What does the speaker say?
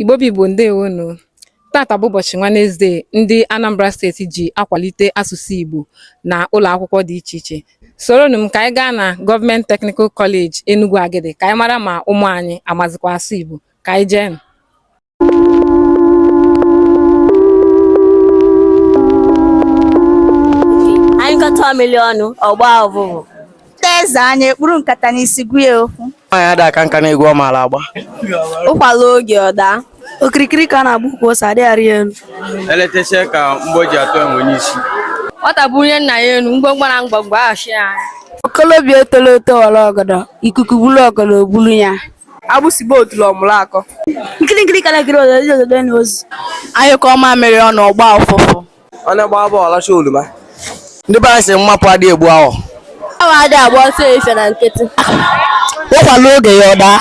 Igbo bụ Igbo, ndewonu. Tata bụ ụbọchị Wednesday ndị Anambra Steeti ji akwalite asụsụ Igbo na ụlọ akwụkwọ dị iche iche. Soronụ m ka anyị gaa na Government Technical College Enugu Agidi ka anyị mara ma ụmụ anyị amazikwa asụ Igbo. Ka anyị jeenụ. Anyụkọta mamịrị ọnụ, ọ gbaa ụfụfụ. Ndị eze anya ekpuru nkata n'isi gwa ya okwu. Nwaanyị ada aka nka n'egwu ọ maara agba. Ụkwa luo oge ọ daa. Okirikiri ka a na-agba ukwu ose, adịghị arị ya elu. Eletesia ka mgbọ ji atụ enwe n'isi. Nwata bulie nna ya enu, mgbọmgbọ na mgbọmgbọ aghashie ya anya. Okolobịa etolo eto ghọrọ ọgọdọ, ikuku bulu ọgọdọ o bulu ya. Agbụsị gbaa otule ọ mụrụ akọ. Nkiri nkiri ka na-ekiri obodo dị obodo na ozu. Anyụkọọ mamịrị ọnụ, ọ gbaa ụfụfụ. Onye gbaa bọọlụ lachaa oroma. Ndị be anyị sị mmapụ adịghị egbu awọ. Awọ adịghị agba ọsọ efifie na nkịtị. Ụkwa luo oge ya ọ daa.